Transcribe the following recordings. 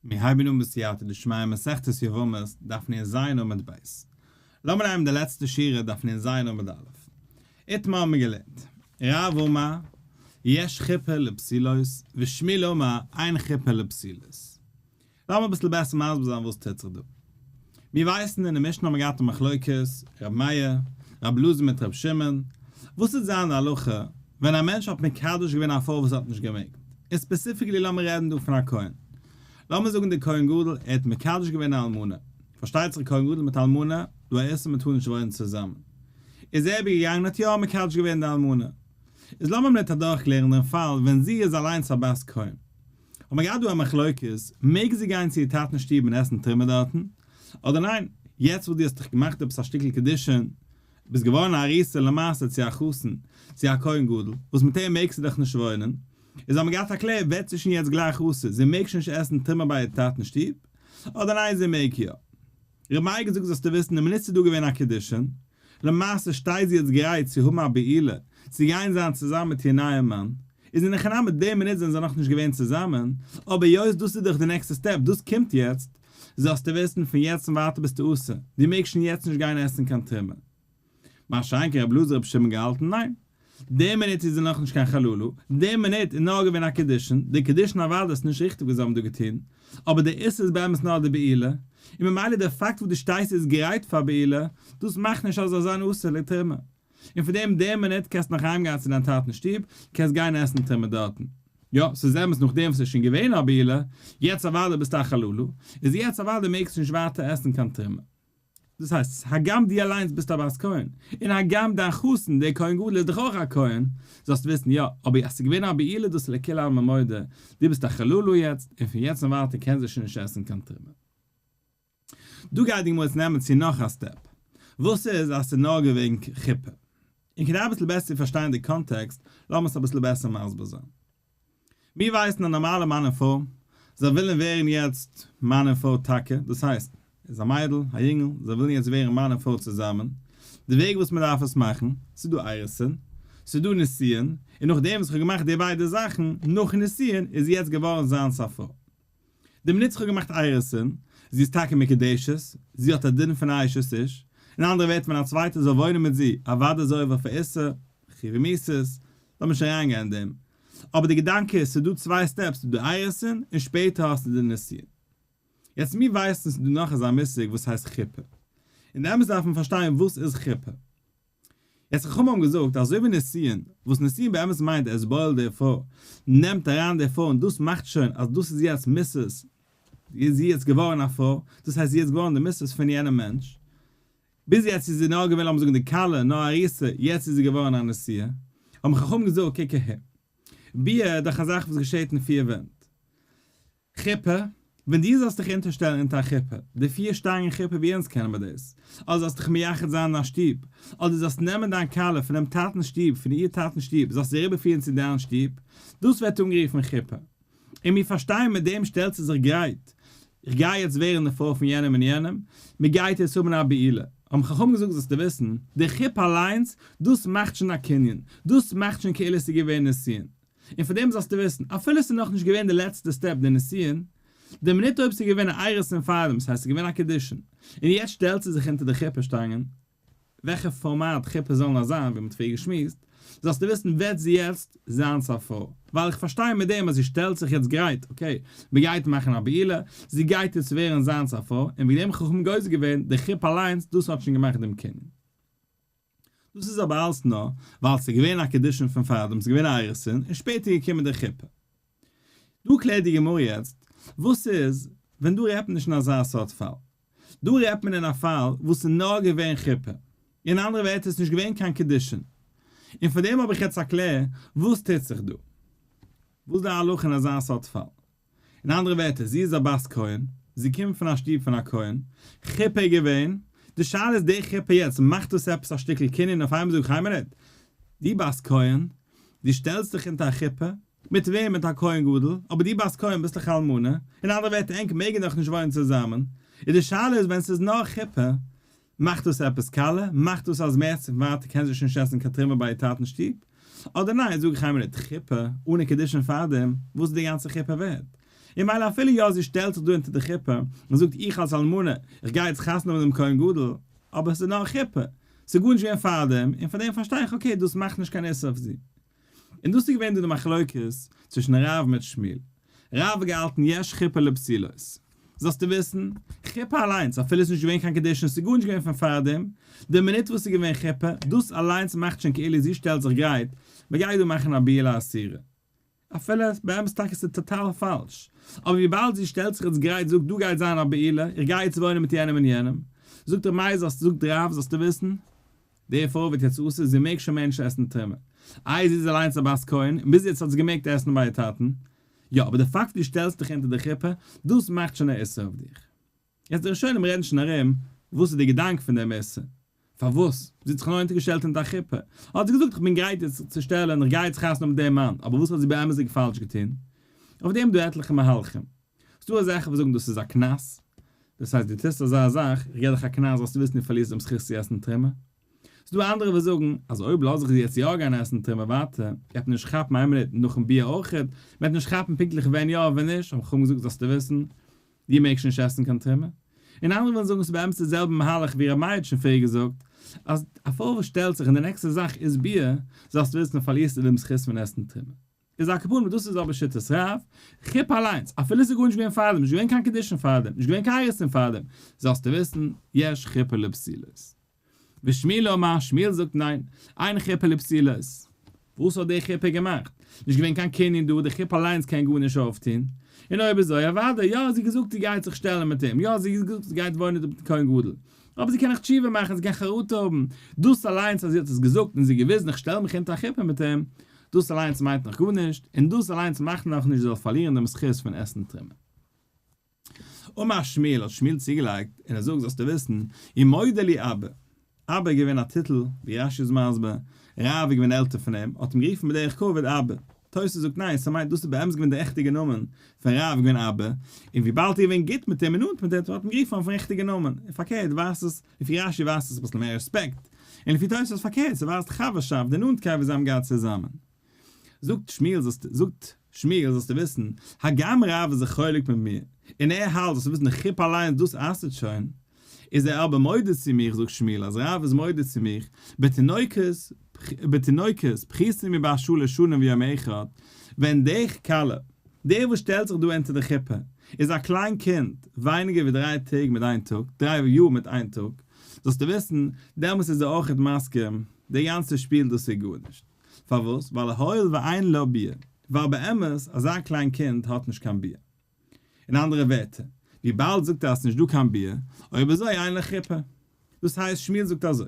מיר הייבן אן בסייעתא דשמיא מסכת יבמות, דף נ ז עמוד ב'. לאמיר נעמען די לעצטע שורה דף נ ז עמוד א'. איתמר האבן מיר געלערנט, רב אמר, יש חופה לפסולות, ושמואל אמר, אין חופה לפסולות. לאמיר אביסל בעסער מסביר זיין וואס טוט זיך דא. מיר ווייסן אין די משנה האבן מיר געהאט א מחלוקת, ר' מאיר, ר' אלעזר מיט ר' שמעון, וואס איז זיין הלכה ווען א מענטש האט מקדש געווען א פרוי וואס האט נישט געמעגט, און specifically לאמיר רעדן דא פון א כהן, לאמיר זאגן דער כהן גדול ער האט מקדש געווען א אלמנה, פארשטייט זיך כהן גדול מיט אלמנה, דא א איסור מען טאר נישט וואוינען צוזאמען, איז ער אבער געגאנגען האט יא מקדש געווען די אלמנה, איז לאמיר מינוט אדורכקלערן דעם פאל ווען זי איז אליינס א בת כהן, האט מען געהאט דא א מחלוקת, מעג זי גיין צו איר טאטן שטוב און עסן תרומה דארטן, אדער ניין, יעצט וואס דו האסט דיך געמאכט עפעס א שטיקל קידושין, ביסט געווארן א ארוסה למעשה צו א חתן, צו א כהן גדול, וואס מיט אים מעגסטו דאך נישט וואוינען, איז האט מען געהאט א קלער, ווערט זי שוין יעצט גלייך אסור, זי מעג שוין נישט עסן תרומה ביי איר טאטן שטוב, אדער ניין זי מעג יא. ר' מאיר געזאגט זאלסטו וויסן די מינוט ס'איז דא געווען א קידושין, למעשה שטייט זי יעצט גרייט צו האבן א בעילה, צו גיין זיין צוזאמען מיט איר נייעם מאן, איז אין הכי נמי די מינוט זענען זיי נאכנישט געווען צוזאמען, אבער היות דאס איז דאך די נעקסטע step, דאס קומט יעצט, זאלסטו וויסן פון יעצט און ווייטער ביסטו אסור, דו מעגסט שוין יעצט נישט גיין עסן קיין תרומה. מה שאין כן רבי אלעזר רבי שמעון געהאלטן ניין. די מינוט איז זי נאכנישט קיין חללה, די מינוט איז נאר געווען א קידושין, די קידושין אוודאי איז נישט ריכטיג וואס זיי האבן דא געטון, אבער די איסור איז באמת נאר די בעילה, און ממילא די פאקט וואס דו שטייסט איז גרייט פאר בעילה, דאס מאכט נישט אז זאל זיין אסור לתרומה. און פון דעם די מינוט קענסטו נאך אהיים גיין צו דיין טאטענ'ס שטוב, קענסט גיין עסן תרומה דארטן. יא, ס'איז אמת נאכדעם וואס ס'איז שוין געווען א בעילה, יעצט אוודאי ביסטו א חללה, איז יעצט אוודאי מעגסטו נישט ווייטער עסן קיין תרומה. דאס הייסט, הגם דו אליינס ביסט א בת כהן, און הגם דיין חתן דער כהן גדול איז דאך אויך א כהן, זאלסטו וויסן, יא, אבער אז ס'איז געווען א בעילה דאס איז לכולי עלמא מודה, דו ביסט א חללה יעצט, און פון יעצט און ווייטער קען זי שוין נישט עסן קיין תרומה. דא גייט די גמרא יעצט נעמען צו נאך א step, וואס איז אז ס'איז נאר געווען חופה. און כדי אביסל בעסער צו פארשטיין די קאנטעקסט, לאמיר עס אביסל בעסער מסביר זיין. מיר ווייסן א נארמאלע מאן און פרוי, זיי ווילן ווערן יעצט מאן און פרוי טאקע, דאס הייסט, איז א מיידל, א יונגל, זיי ווילן יעצט ווערן מאן און פרוי צוזאמען, די וועג וואס מען דארף עס מאכן, ס'איז דא אירוסין, ס'איז דא נישואין, און נאכדעם וואס איך האב געמאכט די ביידע זאכן, נאך נישואין, איז זי יעצט געווארן זיינס א פרוי. די מינוט איך האב געמאכט אירוסין, זי איז טאקע מקודשת, זי האט א דין פון א אשת איש, אין אנדערע ווערטער ווען א צווייטער זאל וואוינען מיט זי, אוודאי איז עובר אויף א איסור, חיוב מיתות, לאמיר נישט אריינגיין אין דעם. אבער די געדאנק איז, ס'איז דא צוויי steps, ס'איז דא אירוסין, און שפעטער האסטו די נישואין. יעצט מיר ווייסן ס'איז דא נאך אזא מושג וואס הייסט חופה. און די אמת דארף מען פארשטיין וואס איז חופה. יעצט חכמים האבן געזאגט אזוי ווי נישואין, וואס נישואין באמת מיינט ער איז בועל די פרוי, נעמט אריין די פרוי און דאס מאכט שוין אז דאס איז יעצט מיסעס, איז זי יעצט געווארן א פרוי, דאס הייסט זי איז געווארן די מיסעס פון יענעם מענטש, ביז יעצט איז זי נאר געווען לאמיר זאגן די כלה, נאר ארוסה, יעצט איז זי געווארן א נשואה, האבן חכמים געזאגט קוק אהער, ביאה איז דאך א זאך וואס געשעט אין פיר ווענט, חופה, ווען דו זאלסט דיך אונטערשטעלן אונטער א חופה, די פיר שטאנגען חופה ווי אונז קענען מיר דאס, אדער זאלסט דיך מייחד זיין אין א שטוב, אדער זאלסט נעמען דיין כלה פונעם טאטנ'ס שטוב, פון איר טאטנ'ס שטוב, זאלסט זי אריבערפירן צו דיין שטוב, דאס ווערט אנגערופן חופה. און מיר פארשטייען מיט דעם שטעלט זי זיך גרייט, איך גיי יעצט ווערן די פרוי פון יענעם און יענעם, מען גייט יעצט האבן א בעילה. האבן חכמים געזאגט זאלסטו וויסן, די חופה אליינס, דאס מאכט שוין א קנין, דאס מאכט שוין כאילו עס איז געווען נישואין. און פון דעם זאלסטו וויסן, אפילו עס איז נאכנישט געווען די לעצטע step די נישואין, די מינוט אויב עס איז געווען א אירוסין פארדעם, ס'הייסט עס איז געווען א קידושין, און יעצט שטעלט זי זיך אונטער די חופה שטאנגען, וועלכע פארמאט חופה זאל נאר זיין, ווי מ'האט פריער געשמועסט, זאלסטו וויסן וועט זי יעצט זיין א פרוי, ווייל איך פארשטיי מיט דעם אז זי שטעלט זיך יעצט גרייט, okay, מ'גייט מאכן א בעילה, זי גייט יעצט ווערן זיינס א פרוי, און וועגן דעם חכמים גוזר געווען, די חופה אליינס, דאס האט שוין געמאכט דעם קנין. דאס איז אבער אלס נאר ווייל ס'איז געווען א קידושין פון פארדעם, ס'איז געווען א אירוסין, און שפעטער געקומען די חופה. דא קלערט די גמרא יעצט, וואס איז ווען דא רעדט מען נישט אין אזא סארט פאל? דא רעדט מען אין א פאל וואס איז נאר געווען חופה. אין אנדערע ווערטער ס'איז נישט געווען קיין קידושין. און פאר דעם האב איך יעצט א קלער, וואס טוט זיך דא? וואס איז די הלכה אין אזא סארט פאל? אין אנדערע ווערטער, זי איז א בת כהן, זי קומט פון א שטוב פון א כהן, חופה איז געווען, די שאלה איז די חופה יעצט, מאכט דאס עפעס א שטיקל קנין אויף איינמאל זאג איך איין מינוט, דו בת כהן, דו שטעלסט דיך אונטער א חופה, מיט וועם? מיט א כהן גדול, אבער דו בת כהן ביסט דאך אלמנה, אין אנדערע ווערטער ענק מעגן דאך נישט וואוינען צוזאמען, איז די שאלה איז ווען ס'איז נאר חופה, מאכט דאס עפעס קאלע? מאכט דאס אז מער צו ווייטער קען זי שוין נישט עסן קיין תרומה ביי איר טאטנ'ס שטוב? אדער ניין, זאג איך איין מינוט, חופה, אנע קידושין פארדעם, וואס איז די גאנצע חופה ווערד? און מילא אפילו יא זי שטעלט זיך דא אונטער די חופה און זאגט איך אלס אלמנה איך גיי יעצט חתונה האבן מיט דעם כהן גדול, אבער עס איז נאר חופה, ס'איז גארנישט געווען פארדעם, און פאר דעם פארשטיי איך okay דאס מאכט נישט קיין איסור אויף זי. און דאס איז געווען דא די מחלוקת צווישן רב מיט שמואל. רב האט געהאלטן יש חופה לבתולות. זאלסטו וויסן, חופה אליינס, אפילו עס איז נישט געווען קיין קידושין, עס איז גארנישט געווען פון פארדעם, די מינוט וואס עס איז געווען חופה, דאס אליינס מאכט שוין כאילו זי שטעלט זיך גרייט, מען גייט דא מאכן א בעילה אסורה. אפילו באמת טאקע ס'איז טאטאל פאלש, אבער וויבאלד זי שטעלט זיך יעצט גרייט זאגט דא גייט זיין א בעילה, איך גיי יעצט וואוינען מיט יענעם און יענעם, זאגט ר' מאיר זאלסט זאגט רב זאלסטו וויסן, די פרוי ווערט יעצט אסור, זי מעג שוין מער נישט עסן תרומה. איי זי איז אליינס א בת כהן, און ביז יעצט האט זי געמעגט עסן ביי איר טאטן. יא, אבער די פאקט דו שטעלסט דיך אונטער די חופה, דאס מאכט שוין א איסור אויף דיך. יעצט די ראשונים רעדן שוין ארום וואס איז די געדאנק פון דעם איסור, פארוואס? זי האט זיך נאר אונטערגעשטעלט אונטער א חופה, האט זי געזאגט איך בין גרייט יעצט זיך צו שטעלן, איך גיי יעצט חתונה מיט דעם מאן, אבער וואס האט זי באמת'דיג פאלש געטון? אויף דעם איז דא עטליכע מהלכים. ס'דא אזעלכע וואס זאגן דאס איז א קנס, דאס הייסט דו טוסט אזא זאך, איך געב דיך א קנס זאלסטו וויסן דו פארלירסט דעם זכות צו עסן תרומה. ס'דא אנדערע וואס זאגן אז אויב לאז איך זי יעצט יא גיין עסן תרומה ווייטער, גייט מען נישט כאפן איין מינוט נאכן ביאה אויכעט, מ'וועט נישט כאפן פונקטליך ווען יא און ווען נישט, האבן חכמים געזאגט זאלסטו וויסן, דו מעגסט נישט עסן קיין תרומה. און אנדערע ווילן זאגן ס'איז באמת די זעלבע מהלך ווי ר' מאיר האט שוין פריער געזאגט, אז א פרוי וואס שטעלט זיך און די נעקסטע זאך איז ביאה, זאלסטו וויסן פארלירסטו דעם זכות פון עסן תרומה. איז על כל פנים דאס איז אבער שיטת רב, חופה אליינס, אפילו ס'איז גארנישט געווען פארדעם, נישט געווען קיין קידושין פארדעם, נישט געווען קיין אירוסין פארדעם, זאלסטו וויסן, יש חופה לבתולות. ושמואל אמר, שמואל זאגט ניין, אין חופה לבתולות. וואס האט די חופה געמאכט? נישט געווען קיין קנין דא, די חופה אליינס קען גארנישט אויפטון. און אויב אזוי, אוודאי, יא, זי האט געזאגט זי גייט זיך שטעלן מיט אים, יא, זי האט געזאגט זי גייט וואוינען מיטן כהן גדול, אבער זי קען נאך תשובה מאכן, זי קען חרטה האבן, דאס אליינס אז זי האט עס געזאגט און זי געוויזן איך שטעל מיך אונטער א חופה מיט אים, דאס אליינס מיינט נאך גארנישט, און דאס אליינס מאכט נאכנישט זי זאל פארלירן דעם זכות פון עסן תרומה. אמר שמואל, האט שמואל צוגעלייגט, און ער זאגט, זאלסטו וויסן, ומודה לי אבא, אבא איז געווען א טיטל, ווי רש"י איז מסביר, רב איז געווען עלטער פון אים, האט אים גערופן בדרך כבוד אבא, תוס' זאגט ניין, ס'מיינט דאס איז באמת געווען דער עכטיגער נאמען פון רב איז געווען אבא, און וויבאלד ער איז געווען גוט מיט אים און נאנט מיט אים האט מען אים גערופן אויפן ריכטיגן נאמען, און פארקערט ווייזט עס, לפי רש"י ווייזט עס אביסל מער רעספעקט, און לפי תוס' פארקערט, ס'ווייזט חבר'שאפט, די נאנטקייט וואס זיי האבן געהאט צוזאמען. זאגט שמואל זאלסטו, זאגט שמואל זאלסטו וויסן, הגם רב איז זיך חולק מיט מיר, און ער האלט, זאלסטו וויסן די חופה אליינס דאס אסר'ט שוין, איז ער אבער מודה צו מיך, זאגט שמואל אז רב איז מודה צו מיך, בתינוקות, בתינוקות, פחותים מבת שלש שנים ויום אחד, ווען די כלה, דער וואס שטעלט זיך דא אונטער די חופה, איז א קליין קינד, ווייניגער ווי דריי טעג מיט איין טאג, דריי יאר מיט איין טאג, זאלסטו וויסן, דעמאלס איז ער אויכעט מסכים, די גאנצע שפיל דאס איז גארנישט. פארוואס? ווייל הואיל ואין לה ביאה. ווייל באמת, אזא קליין קינד האט נישט קיין ביאה. אין אנדערע ווערטער, וויבאלד זאגט ער אז ס'נישט דא קיין ביאה, אויב אזוי אין לה חופה. דאס הייסט שמואל זאגט אזוי,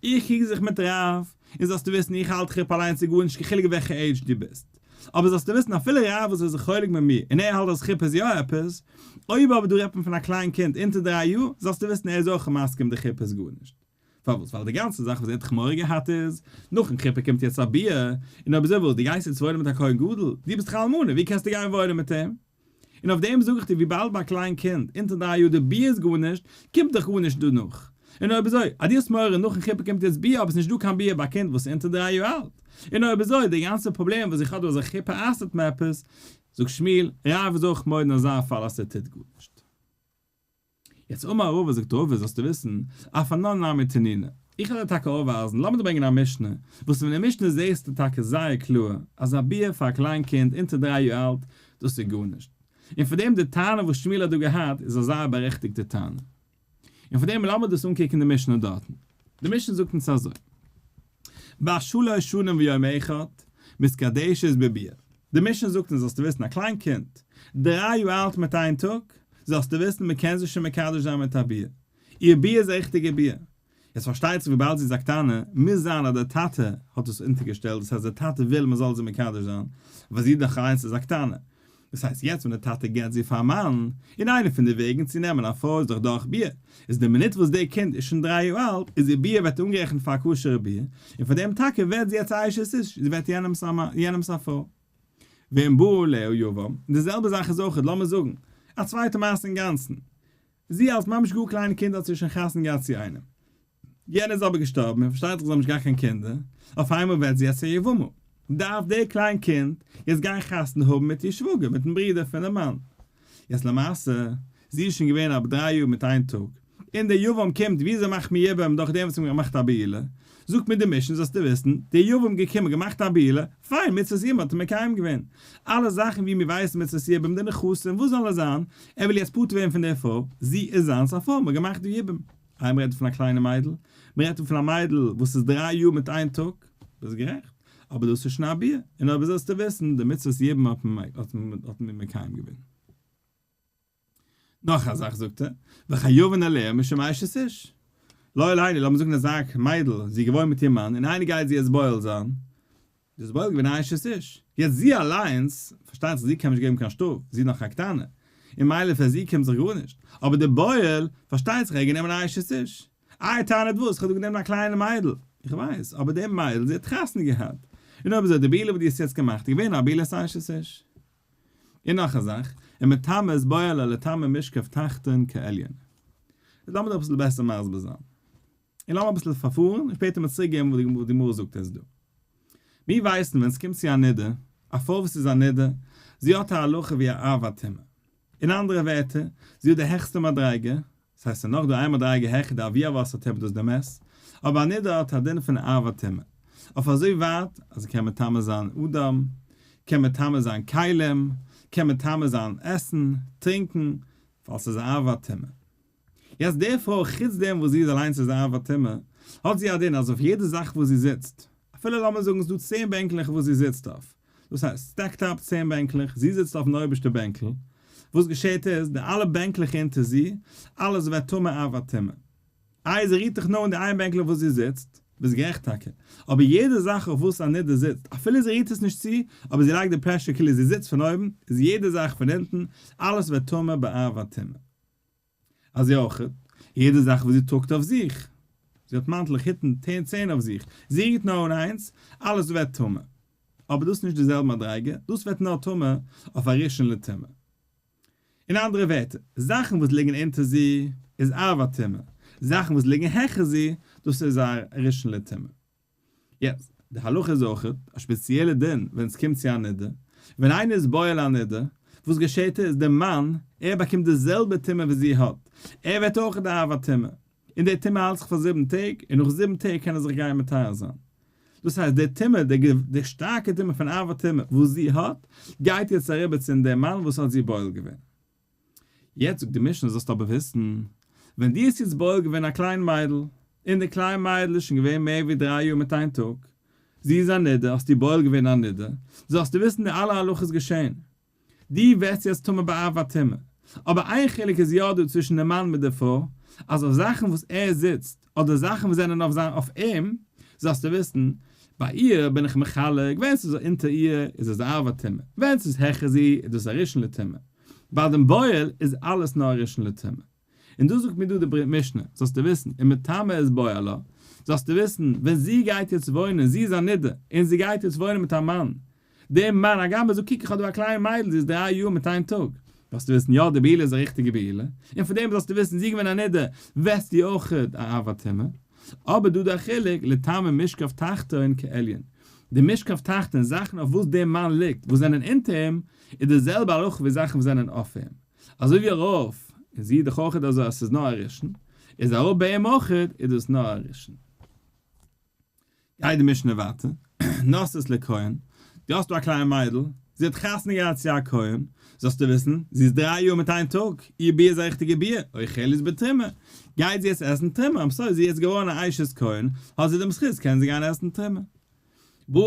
איך קריג זיך מיט רב, און זאלסטו וויסן איך האלט חופה אליינס איז גארנישט קיין חילוק וועלכע עידזש דו ביסט. אבער זאלסטו וויסן אפילו רב וואס איז זיך חולק מיט מיר און ער האלט אז חופה איז יא עפעס, אויב אבער דא רעדט מען פון א קליין קינד אונטער דריי יאר, זאלסטו וויסן ער איז אויך מסכים די חופה איז גארנישט. פארוואס? ווייל די גאנצע זאך וואס ער האט דאך מורא געהאט איז, נאכן חופה קומט יעצט א ביאה, און אויב אזוי וואס, דו גייסט יעצט וואוינען מיט א כהן גדול? דו ביסט דאך א אלמנה, ווי קענסטו גיין וואוינען מיט אים? און אויף דעם זאג איך דיר, וויבאלד ביי א קליין קינד אונטער דריי יאר די ביאה איז גארנישט, קומט דאך גארנישט דא נאך. און אויב אזוי, אז דו האסט מורא נאכן חופה קומט יעצט ביאה אבער עס איז נישט דא קיין ביאה ביי א קינד וואס איז אונטער דריי יאר אלט. און אויב אזוי, די גאנצע פראבלעם וואס איך האב דא אז א חופה אסר'ט מיר עפעס, זאגט שמואל, רב איז אויך מודה אין אזא פאל אז ס'טוט גארנישט. יעצט אמר רבא זאגט רבא זאלסטו וויסן, אף אנן נמי תנינא, איך וועל דיר טאקע אויפווייזן, לאמיר דיר ברענגען א משנה, וואס פון די משנה זעסטו טאקע זייער קלאר, אז א ביאה פאר א קליין קינד אונטער דריי יאר אלט, דאס איז גארנישט. און פון דעם די טענה וואס שמואל האט דא געהאט איז א זייער בארעכטיגטע טענה. און פון דעם לאמיר דאס אנקוקן די משנה דארטן. די משנה זאגט אונז אזוי. בת שלש שנים ויום אחד, מתקדשת בביאה. די משנה זאגט אונז זאלסטו וויסן א קליין קינד, דריי יאר אלט מיט איין טאג, זאלסטו וויסן מען קען זי שוין מקדש זיין מיט א ביאה. איר ביאה איז א ריכטיגע ביאה. יעצט פארשטייט זיך וויבאלד זי איז א קטנה, מוז זיין אז דער טאטע האט דאס אונטערגעשטעלט, דאס הייסט דער טאטע וויל מען זאל זי מקדש זיין, ווייל זי דאך אליינס איז א קטנה. דאס הייסט יעצט ווען דער טאטע געט זי פאר א מאן, און איינע פון די וועגן צו נעמען א פרוי איז דאך דורך ביאה, איז די מינוט וואס די קינד איז שוין דריי יאר אלט, איז איר ביאה ווערט אנגערעכנט פאר א כשר'ע ביאה, און פאר דעם טאקע ווערט זי יעצט א אשת איש, זי ווערט יענעמ'ס א פרוי. ואם בא עליה יבם, און די זעלבע זאך איז אויך, לאמיר זאגן, א צווייטע מעשה אינגאנצן, זי אלס ממש גאר קליינע קינד האט זי שוין חתונה געהאט צו איינעם, יענער איז אבער געשטארבן און פארשטייט זיך זיי האבן נישט געהאט קיין קינדער, אויף איינמאל ווערט זי יעצט א יבמה, דארף דער קליין קינד יעצט גיין חתונה האבן מיט איר שוואגער, מיטן ברודער פונעם מאן. יעצט למעשה, זי איז שוין געווען אב דריי יאר מיט איין טאג, און דער יבם קומט, וויאזוי מאכט מען יבום דורך דעם וואס מען האט געמאכט א בעילה? זאגט מיר די משנה זאלסטו וויסן, דער יבם געקומען געמאכט א בעילה, פיין, מצוות יבום האט ער מקיים געווען. אלע זאכן ווי מיר ווייסן מצוות יבום, די נכסים, וואס זאל עס זיין, ער וויל יעצט פטור ווערן פון דער פרוי, זי איז זיינס א פרוי, מען האט געמאכט די יבום. איי מען רעדט דא פון א קליינע מיידל? מען רעדט דא פון א מיידל וואס איז דריי יאר מיט איין טאג, ביסט גערעכט, אבער דאס איז שוין א ביאה, און אויב זאלסטו וויסן, די מצוות יבום האט מען מקיים געווען. נאך א זאך זאגט ער, וחייבין עליה משום אשת איש. לא עלינו, לאמיר זאגן אזא מיידל, זי איז געוואוינט מיט איר מאן, און איינער גייט זי יעצט בועל זיין, זי איז בועל געווען א אשת איש, יעצט זי אליינס, פארשטייט זיך זי קען נישט געבן קיין שטראף, זי איז נאך א קטנה, און מילא פאר זי קומט זיך גארנישט, אבער די בועל, פארשטייט זיך ער האט גענומען א אשת איש. איי טענה'ט וואס, כ'האב דא גענומען א קליינע מיידל, איך ווייס, אבער די מיידל זי האט חתונה געהאט, און אויב אזוי די בעילה וואס דו האסט יעצט געמאכט איז געווען א בעילת אשת איש. און נאך א זאך, ומטמא את בועלה לטמא משכב תחתון כעליון. איז לאמיר דא אביסל בעסער מסביר זיין. און לאמיר אביסל פארפארן און שפעטער מיר צוריק געבן וואס די גמרא זאגט אונז דא. מיר ווייסן ווען ס'קומט צו א נידה, א פרוי וואס איז א נידה, זי האט א הלכה ווי א אב הטומאה. אין אנדערע ווערטער, זי האט די העכסטע מדריגה, ס'הייסט ס'איז נאך דא איין מדריגה העכער די אבי אבות הטומאה דאס די מת, אבער א נידה האט א דין פון אב הטומאה, אויף אזוי ווייט אז זי קען מטמא זיין אדם, קען מטמא זיין כלים, קען מטמא זיין עסן, טרינקן, ווייל ס'איז א אב הטומאה. יעצט די פרוי חוץ דעם וואס זי איז אליינס איז א אב הטומאה, האט זי א דין אז אויף יעדע זאך וואס זי זיצט, אפילו לאמיר זאגן ס'דא צען בענקלעך וואס זי זיצט אויף, דאס הייסט stacked up צען בענקלעך, זי זיצט אויפן אויבערשטע בענקל, וואס געשעהט איז, די אלע בענקלעך אונטער זי, אלעס ווערט טמא אב הטומאה. איי זי רירט דאך נאר אין די איין בענקל אויף וואס זי זיצט, ביסט גערעכט טאקע, אבער יעדע זאך אויף וואס א נידה זיצט, אפילו זי רירט עס נישט צו, אבער זי לייגט די pressure כאילו זי זיצט פון אויבן, איז יעדע זאך פון אונטן, אלעס ווערט טמא באב הטומאה. אזוי אויך, יעדע זאך וואס זי טראגט אויף זיך, זי האט מאנטלעך, היטן, טען, צען אויף זיך, זי רירט נאר אן איינס, אלעס ווערט טמא. אבער דאס איז נישט די זעלבע מדריגה, דאס ווערט נאר טמא אויף א ראשון לטומאה. אין אנדערע ווערטער, זאכן וואס ליגן אונטער זי איז אב הטומאה, זאכן וואס ליגן העכער זי, דאס איז א ראשון לטומאה. יעצט, די הלכה איז אויך א שפעציעלע דין ווען עס קומט צו א נידה, ווען איינער איז בועל א נידה, וואס געשעט איז, דער מאן, ער באקומט די זעלבע טומאה ווי זי האט, ער ווערט אויך די אב הטומאה, און די טומאה האלט זיך פאר זיבן טעג, און נאך זיבן טעג קען ער זיך גיין מטהר זיין. דאס הייסט, די טומאה, די שטארקע טומאה פון אב הטומאה וואס זי האט, גייט יעצט אריבער צו דעם מאן וואס האט זי בועל געווען. יעצט זאגט די משנה זאלסטו אבער וויסן, ווען דו האסט יעצט בועל געווען א קליין מיידל, און די קליין מיידל איז שוין געווען מער ווי דריי יאר מיט איין טאג, זי איז א נידה, האסטו בועל געווען א נידה, זאלסטו וויסן די אלע הלכות געשען, דו ווערסט יעצט טמא באב הטומאה. אבער איין חילוק איז יא דא צווישן די מאן מיט די פרוי, אז אויף זאכן וואס ער זיצט, אדער זאכן וואס זענען אויף זיין אויף אים, זאלסטו וויסן, ביי איר בין איך מחלק, ווען ס'איז אונטער איר איז עס אב הטומאה, ווען ס'איז העכער זי איז דאס א ראשון לטומאה. ביי דעם בועל איז אלעס נאר א ראשון לטומאה. און דאס זאגט מיר דא די משנה, זאלסטו וויסן, ומטמא את בועלה, זאלסטו וויסן, ווען זי גייט יעצט וואוינען, זי איז א נידה, און זי גייט יעצט וואוינען מיט א מאן, דער מאן, הגם ער זאגט קוק איך האב דא א קליין מיידל זי איז דריי יאר מיט איין טאג, זאלסטו וויסן יא די בעילה איז א ריכטיגע בעילה, און פון דעם זאלסטו וויסן זי איז געווען א נידה, וועסטו אויך א אב הטומאה. אבער דא דער חילוק, לטמא משכב תחתון כעליון. די משכב תחתון, זאכן אויף וואס דער מאן ליגט, וואס זענען אונטער אים, איז די זעלבע הלכה ווי זאכן וואס זענען אויף אים. אזוי ווי ארויף, און זי איז דאך אויך אזוי אז ס'איז נאר א ראשון, איז אראפ ביי אים אויך איז דאס נאר א ראשון. גייט די משנה ווייטער, נשאת לכהן, דו האסט דא א קליין מיידל, זי האט חתונה געהאט צו א כהן, זאלסטו וויסן, זי איז דריי יאר מיט איין טאג, איר ביאה איז א ריכטיגע ביאה, אוכלת בתרומה, גייט זי יעצט עסן תרומה, I'm sorry, זי איז יעצט געווארן א אשת כהן, האט זי דעם זכות, קען זי גיין עסן תרומה. בא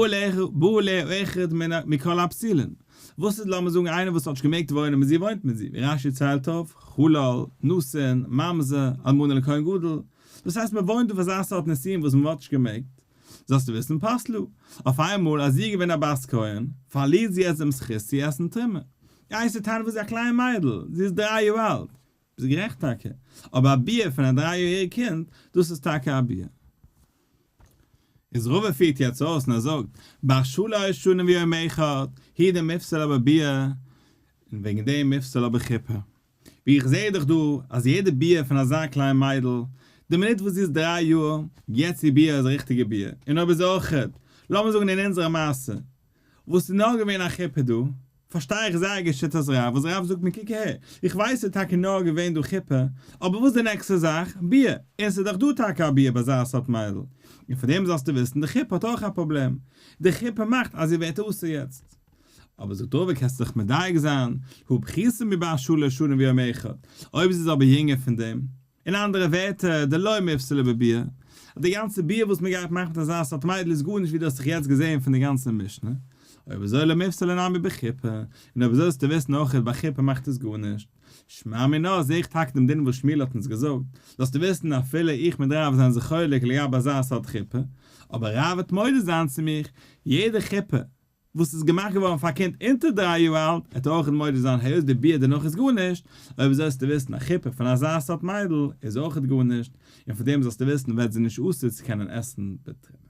עליה אחד מכל הפסולין, וואס איז לאמיר זאגן איינער וואס האט נישט געמעגט וואוינען מיט זי וואוינט מיט זי, ווי רש"י ציילט אויף, חלל, נתין, ממזר, אלמנה לכהן גדול, דאס הייסט מען וואוינט אויף אזא סארט נישואין וואס מען וואלט נישט געמעגט, זאלסטו וויסן פסלה, אויף איינמאל אז זי איז געווען א בת כהן, פארלירט זי יעצט דעם זכות צו עסן תרומה. גייסטו טענה'ן וואס זי איז א קליין מיידל, זי איז דריי יאר אלט, ביסט גערעכט טאקע, אבער א ביאה פון א דריי יעריג קינד, דאס איז טאקע א ביאה. איז רבא פירט יעצט אויס און ער זאגט, בת שלש שנים ויום אחד, הוא דמיפסלה בביאה, און וועגן דעם מיפסלה בחופה. ווי איך זעה דאך דא אז יעדע ביאה פון אזא קליין מיידל, די מינוט וואס זי איז דריי יאר, יעצט איר ביאה איז א ריכטיגע ביאה, און אויב איז אויכעט, לאמיר זאגן אין אונזערע מעשה, וואס איז נאר געווען א חופה דא? פארשטיי איך זייער גוט שיטת רב, וואס רב זאגט מיר קוק אהער, איך ווייס ס'איז טאקע נאר געווען דא חופה, אבער וואס איז די נעקסטע זאך? ביאה, און ס'איז דאך דא טאקע א ביאה ביי אזא סארט מיידל, און פון דעם זאלסטו וויסן די חופה האט אויך א פראבלעם, די חופה מאכט אז זי ווערט אסור יעצט. אבער זאגט רבא קענסטו זיך מדייק זיין, הא פחותה מבת שלש שנים ויום אחד, אויב זי איז אבער יונגער פון דעם, אין אנדערע ווערטער, דלא מיפסלה בביאה, אז די גאנצע ביאה וואס מען גייט מאכן מיט אזא סארט מיידל איז גארנישט ווי דו האסט זיך יעצט געזען פון די גאנצע משנה, אויב אזוי לא מיפסלה נמי בחופה, און אויב אזוי זאלסטו וויסן אויך ביי חופה מאכט עס גארנישט. שמע מינה זעה איך טאקע דעם דין וואס שמואל האט אונז געזאגט, זאלסטו וויסן אפילו איך מיט רב זענען זיך חולק לגבי אזא סארט חופה, אבער רב וועט מודה זיין צו מיך, יעדע חופה וואס איז געמאכט געווארן פאר א קינד אונטער דריי יאר אלט, וועט ער אויך מודה זיין היות די ביאה דערנאך איז גארנישט, אויב אזוי זאלסטו וויסן א חופה פון אזא סארט מיידל איז אויך גארנישט, און פון דעם זאלסטו וויסן ווערט זי נישט אסור צו קענען עסן בתרומה.